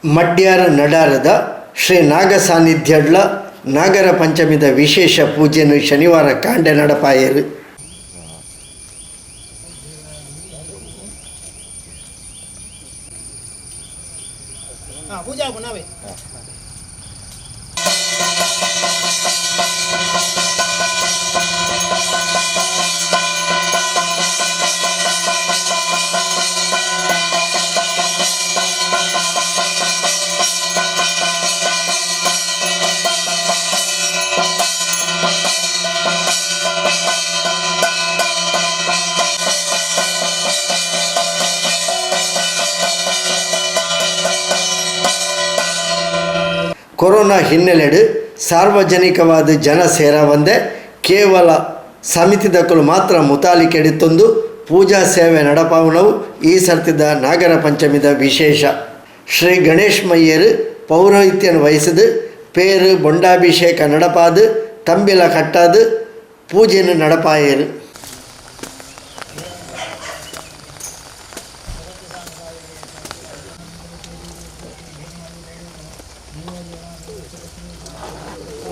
ಮಡ್ಯಾರ ನಡಾರದ ಶ್ರೀ ನಾಗ ಸಾನ್ನಿಧ್ಯಡ್ಲ ನಾಗರ ಪಂಚಮಿದ ವಿಶೇಷ ಪೂಜೆಯನ್ನು ಶನಿವಾರ ಕಾಂಡೆ ನಡಪಾಯರು. ಪೂಜಾ ನಾವೇ. ಕೊರೋನಾ ಹಿನ್ನೆಲೆಡು ಸಾರ್ವಜನಿಕವಾದ ಜನ ಸೇರವಂದೆ ಕೇವಲ ಸಮಿತಿದಕಲು ಮಾತ್ರ ಮುತಾಲಿಕೆಡಿತ್ತೊಂದು ಪೂಜಾ ಸೇವೆ ನಡಪಾವಣವು ಈ ಸರ್ತಿದ ನಾಗರ ಪಂಚಮಿದ ವಿಶೇಷ. ಶ್ರೀ ಗಣೇಶ್ ಮಯ್ಯರು ಪೌರೋಹಿತ್ಯನ ವಹಿಸಿದು ಪೇರು ಬೊಂಡಾಭಿಷೇಕ ನಡಪಾದು ತಂಬಿಲ ಕಟ್ಟಾದು ಪೂಜೆಯನ್ನು ನಡಪಾಯರು.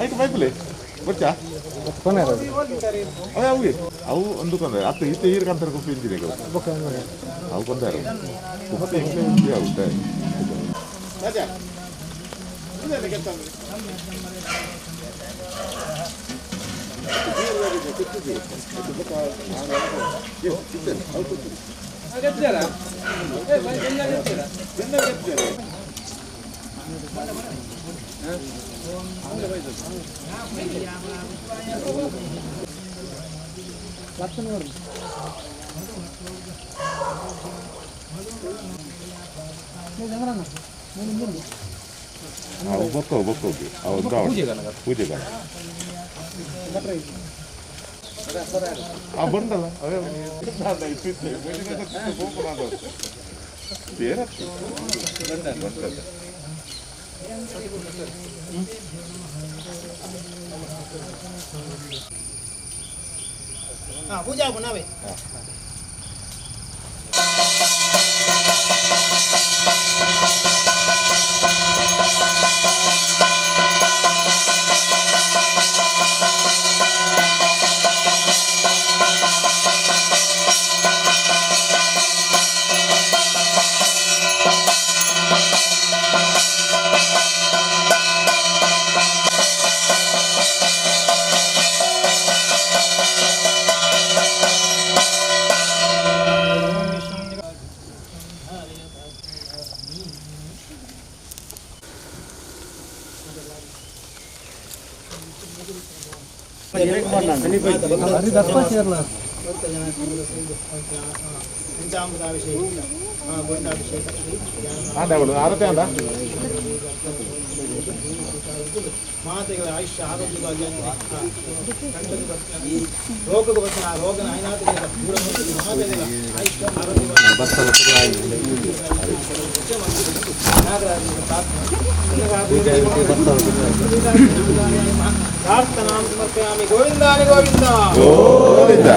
ಆಯ್ತು ಬೈಪುಲೆ ಬಚ್ಚಾ ಅವೇ ಅವು ಅವು ಒಂದು ಕೊಂದರೆ ಅತ್ತು ಇತ್ತೆ ಈರು ಕಂತರ ಕುಪ್ಪಿ ಇಂಜಿನಿ ಅವು ಕೊಂದಾರ ಕುಪ್ಪಿ ಇಂಗ್ಲೇ ಇಂಜಿ ಆಗುತ್ತೆ. ಅವು ಬೊಕ್ಕ ಬೊಕ್ಕೋಗಿ ಅವು ಪೂಜೆ ಆ ಬಂದಲ್ಲ ಅವೇ ಬೇರೆ ಬಂದಲ್ಲ. ಪೂಜಾ ನಾವೇ. ಮಾತೆಗಳ ಆಯುಷ್ಯ ಆರೋಗ್ಯ ರೋಗಕ್ಕೆ ಬರ್ತಾನೆ, ಆ ರೋಗನ ದೂರ ಮಾತೆಗಳ ಆಯುಷ್ಯ ಆರೋಗ್ಯ ಪ್ರಾರ್ಥನಾಂ ಸಮರ್ಪಯಾಮಿ. ಗೋವಿಂದಾನಿ ಗೋವಿಂದ ಗೋವಿಂದ.